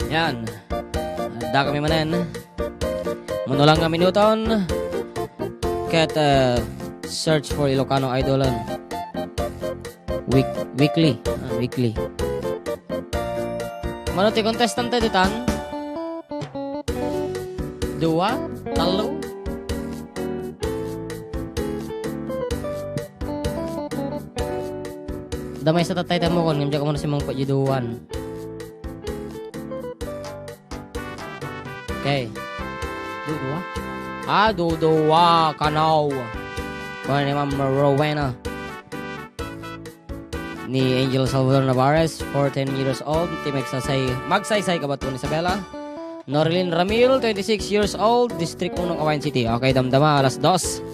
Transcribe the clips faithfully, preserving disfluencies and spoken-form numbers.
Yan. Adda kami manen. Mano lang nga minuton. Ket, eh, search for Ilocano Idol. Week-, weekly. Ah, weekly. Mano ti contestant ditan? Dua? Tallo? Damay sa tatay tamokon, ngem diak umano si Mang Pajay Duan. Okay. Dudua? Ah, dudua. Kanaw. Kuan ni Ma'am Rowena. Ni Angel Salvador Navarez, fourteen years old, ti magsasay-, magsaysay kabaton Isabela. Norilyn Ramil, twenty-six years old, District Uno, Kawayan City. Okay, damdama, alas dos.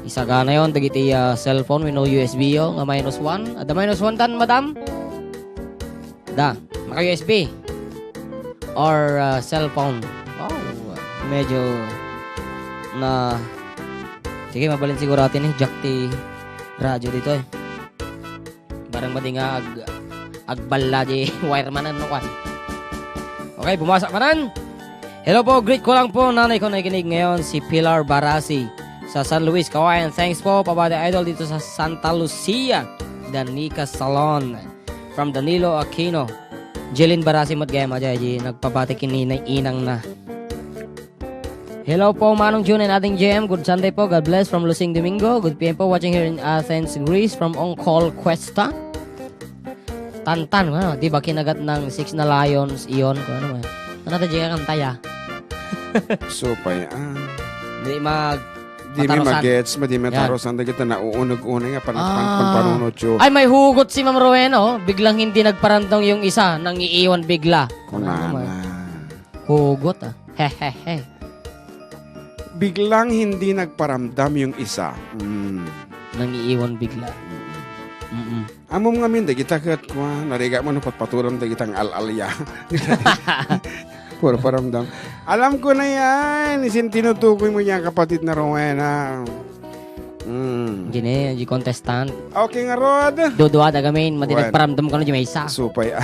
Isagana yon dagiti, ah, cellphone wenno U S B yo nga minus one. Adda minus one tan, madam? Da, naka-U S B or, ah, cellphone. Wow, medyo na, sige, mabalin siguro atin eh, jack ti radyo dito eh. Barang madi nga ag-, agballa di wireman, ano, kwan. Okay, bumasa manen. Hello po, greet ko lang po, nanay ko nakikinig ngayon, si Pilar Barasi sa San Luis, Kawayan. Thanks po, Pabada Idol dito sa Santa Lucia, Danica Salon. From Danilo Aquino. Jeline Barasi met gayam, ajay, di nagpabati ken ni inangna. Hello po, Manong June and Ading J M. Good Sunday po. God bless from Lusing Domingo. Good P M po. Watching here in Athens, Greece from Uncle Cuesta. Tantan, ano, di ba kinagat ng Six na Lions iyon? Kung ano, eh. Ano ta, Jay, kanta, ya? Supay, ah. Di mag-, Di mi matarusan. Magets, madi mi Yan. Matarusan, dagiti nauuneg-uneg nga pan-, pan-, Ah. Panpanunotyo. Ay, may hugot si Ma'am Rowena, oh. Biglang hindi nagparamdam yung isa, nangiiwan bigla. Kunana. Hugot, ah. Hehehe. Biglang hindi nagparamdam yung isa. Mm. Nangiiwan bigla. Mm-mm. Ammom ngamin, dagita ket, kua, narigat mo no patpatulam dagita nga al-alya. Puro paramdam. Alam ko na yan. Isin tinutukoy mo niya, kapatid na Rowena. Mm. Gini, di contestant. Okay nga, Rod. Dudua da gamin, madi Wen. Nagparamdam ka no, di maysa. Supay, ah.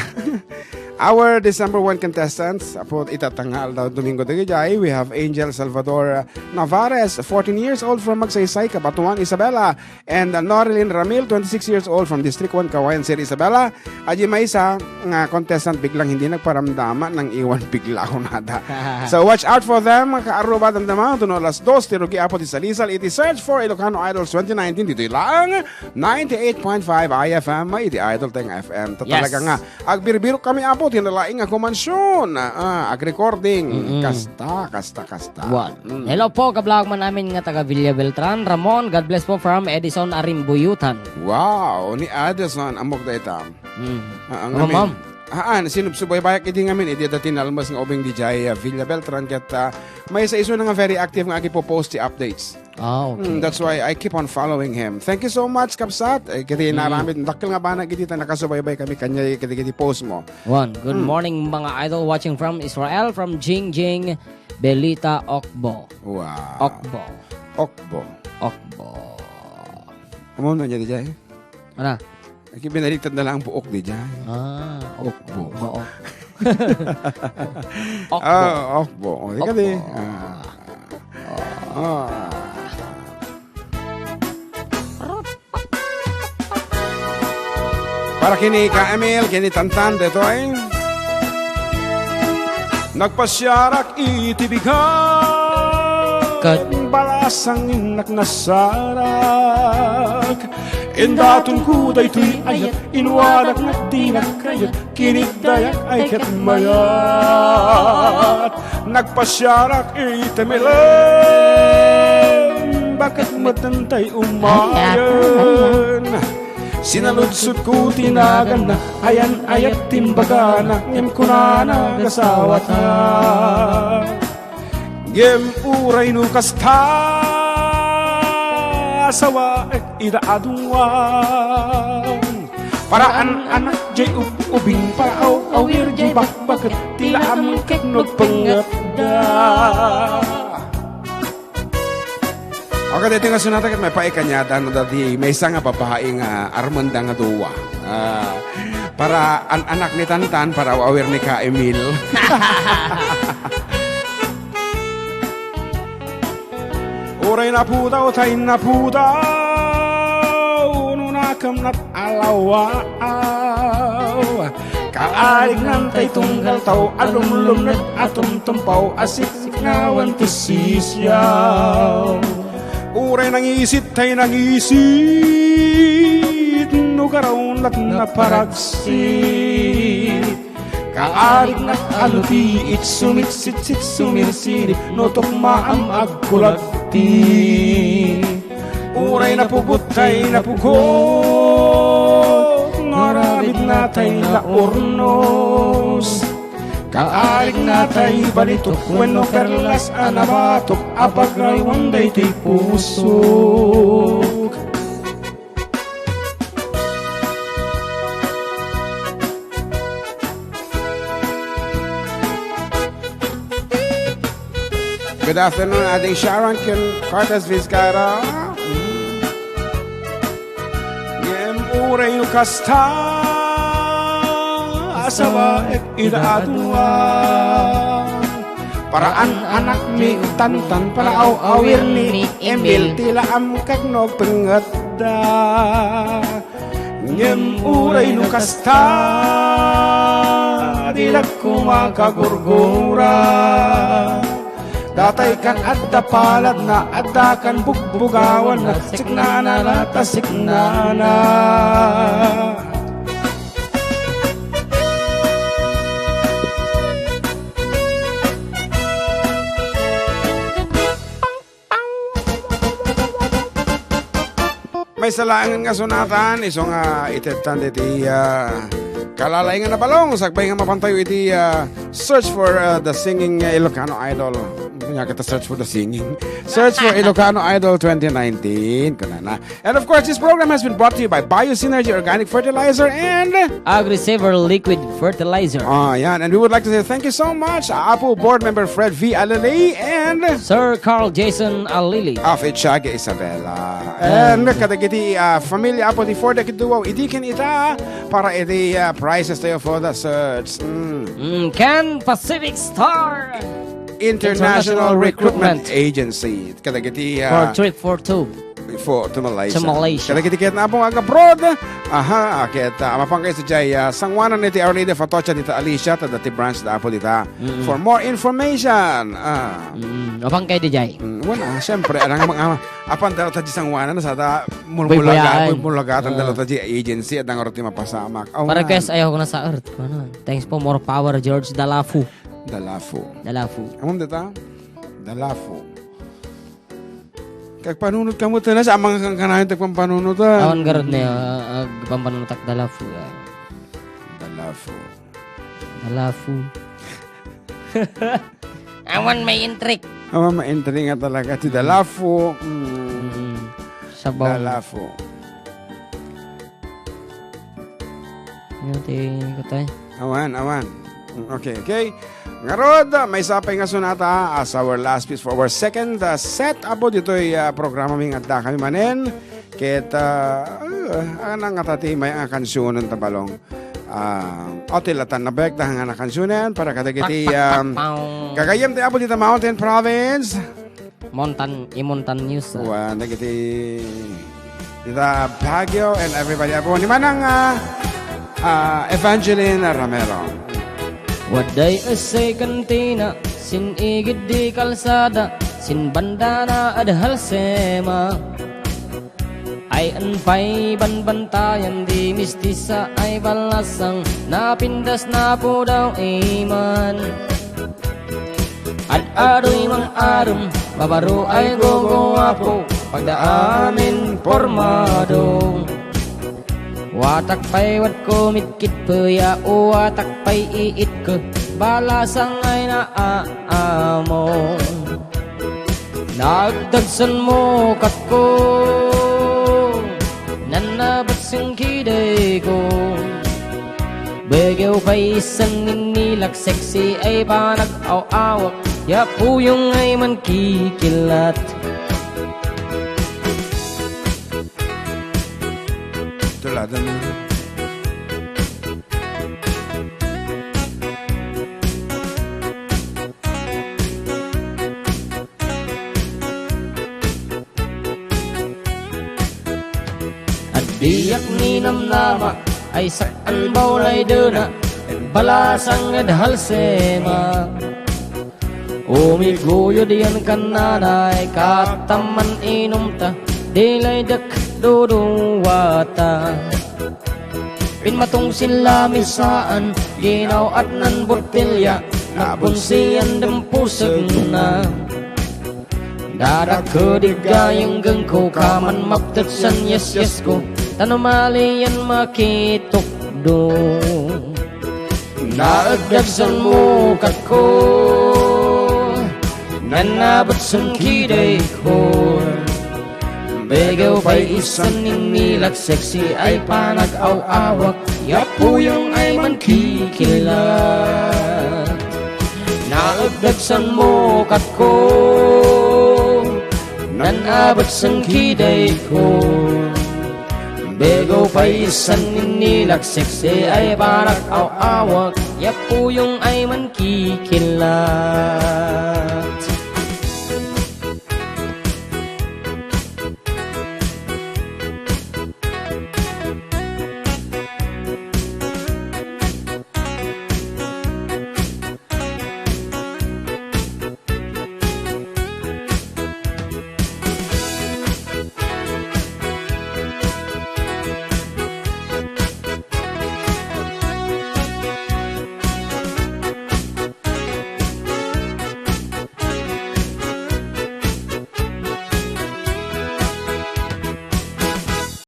Our December one contestants, apo, ita ta nga aldaw Domingo dagijay, we have Angel Salvador Navarez, fourteen years old from Magsaysay, Cabatuan, Isabela, and, uh, Norilyn Ramil, twenty-six years old from District one, Kawayan City, Isabela. Adi maysa nga contestant biglang hindi nagparamdama, nangiwan bigla kunada. So watch out for them, kaaruba, damdama, tuno alas dos, ti rugi apo ti salisal, iti Search for Ilocano Idols twenty nineteen, ditoy lang, ninety-eight point five I F M, may di Idol tayong F M. Ta Yes. Talaga nga, agbirbirok kami, apo, ti nalaing nga kumansyon, ah, ag-recording, Mm-mm. Kasta, kasta, kasta. One. Mm. Hello po, kablawag man namin nga taga Villa Beltran. Ramon, God bless po from Edison Arimbuyutan. Wow, ni Edison, amok dayta. Mm. Ah, ang Ma'am, amin. Ma'am. Haan, sinubsubaybayak idi ngamin, idi dati nalmas nga ubing di jay, ah, Villa Beltran, ket, ah, maysa isu na nga very active nga agipopost ti updates. Ah, okay. Mm, that's why I keep on following him. Thank you so much, Kapsat. Eh, kiti Mm. naramid, dakkel nga banag iti ta nakasubaybay kami kanya, kiti, kiti post mo. One, good Mm. morning, mga idol, watching from Israel, from Jingjing Belita Okbo. Wow. Okbo. Okbo. Okbo. Amo na niya di jay? Ano? Ay, binaliktad na lang ang buok di jay. Ah, Okbo. Buok. Okbo. Ah, Okbo. O, ika di. Okbo. Ah. Ah. Para kini ka Emil, kini Tantan, detoy. Nagpasiarak iti bigat. Kat- Balasang innak nasarak. Indaton ko daytoy ayat, inwanak nga dinak kayat, kinigdayak ay ket mayat. Nagpasiarak iti Milen, baket met daytay umayen. Sinaludsod ko ti naganna, ayan ayat timbagana, ngem kunana, gasawata. Ngem uray no kasta, sawaek ida a duang. Paraan anak jay ub-, ubing, paraaw-awir jay bakbaket, ti laam ket nagpengngepda. Okay, dito nga sunata ket may paikanyada no dati maysa nga babae nga armenda nga dua. Ah, Para an-anak ni Tantan, para awir ni Ka Emil. Uray napudaw tay napudaw, no nakamnat a lawaaw. Kaarignan tay tunggal tao a lumlumned a tumtumpaw a siksiknawan ti sisiaw. Uray nangisit tay nangisit, no garawnat naparagsit. Kaarignak a lupiit, sumiksitsit, sumirsirip, no tukmaam agkulagti. Uray napubot tay napukot, ngaramidna tay naurnos. Kaarigna tay balitok wenno perlas a nabatok a pagraywan daytoy pusok. Good afternoon, Ading Sharon ken Cortez Vizcarra. Ngem uray no kasta, asawaek ida a dua. Para an-anakmi Tantan, para aw-awirmi Emil, ti laamkak no agpengngetta. Ngem uray no kasta, didak koma kagurgura. Datay kan adda paladna, adda kan bugbugawanna, siknana la ta siknana. Maysa laengen nga sonata, isu nga itedtan ditoy, ah, kalalaingan a balong, sakbay nga mapantayo iti, ah, search for, ah, the singing, ah, Ilocano Idol. Ania ket search for the singing. Search for Ilocano Idol twenty nineteen. Kunana. And of course, this program has been brought to you by Bio Synergy Organic Fertilizer and Agri-Saver Liquid Fertilizer. Ah, yan. And we would like to say thank you so much, Apo Board Member Fred V Alili and Sir Carl Jason Alili of Echage Isabela. And kadagiti, ah, familia Apo ti Ford Akiduaw, idi ken ita, para iti, ah, prices tayo for the search. Mm. Mm, Can Pacific Star International International Recruitment Recruitment. Agency. Kadagiti, ah, For trip for two. For to Malaysia. To Malaysia. Kadagiti ket napo nga abroad. Aha, ket, ah, mapan kayo sa jay, ah, sanguanan iti Our Lady of Atocha dita Alicia, ta dati branch da Apo dita. Mm-mm. For more information, ah. Mm, mapan kayo di jay. Mm, wala, siyempre, anang mga, apan dalo ta di sanguanan, sa ta mulmulaga, Buybuyaen. Mulmulagatan dalo Ah. ta di agency, at nangarot ti mapasamak. Aw, Pa-request, nga. Ayaw ko na sa earth. Ano? Thanks po, more power, George Dalafu. Dalafu. Dalafu. Amam data? Dalafu. Kagpanunot ka mo, tanas, amang kang kanayon, tagpampanunot, ah. Awan garud na, ah, agpampanunotak Dalafu, ah. Dalafu. Dalafu. Awan may intrik. Awan may intrik nga talaga. Ti Dalafu. Mm. Mm. Sabaw. Dalafu. Ano ti kutay? Awan, awan. Okay, okay. Ngarud, maysa pay nga sonata as our last piece for our second, uh, set. Apo ditoy, uh, programa mi nga adda kami manen. Ket, uh, uh, anang nga tati may nga kansionen ta balong. Uh, o, ti latan na bek, dahang nga kansionen, para kadagiti, Pak, pak, pak, um, pao. Gagayyem ti Apo dita Mountain Province. Montan-, i Montañosa. Wen dagiti, dita Baguio and everybody. Apo, ni manang, ah, ah, Evangeline Ramelo. Waday essay kantina, sin igid di kalsada, sin bandana ad halsema. Ay, an pay banbantayan di mistisa ay balasang napindas na po daw iman. Ad-adoy mang-arum, mabaro ay gogowapo, pagdaamin pormado. Watak pay wad kumitkit peya, watak pay iitke, balasang ay naamo. Nagdagsan mo katko, nannabat sing kidayko. Begew pay isan ninilak, sexy ay panag-aw-awak, ya puyong ay mankikilat. Tulada mo. Ninamnama ay saan bawlay dena, balasang ed halsema. Umiguyod yan kannanay, katamman inumta, di lay dek duduwata. Pinmatungsin lamisaan, ginaw-at nan botelya, nabunsian den pusegna. Dadakkedik gayeng gengko, kaman maptetsan yasyasko, tan umalian makitukdo. Naagdagsan mo, katko, nan nabetsen kidayko. Begew pay isan ninni lak seksi ay panag-aw-awak, ya puyong ay mankikilat. Naagdagsan mo, katko, nan abetsen kidayko. Begew pay isan ninni lak seksi ay panag-aw-awak, ya puyong ay mankikilat.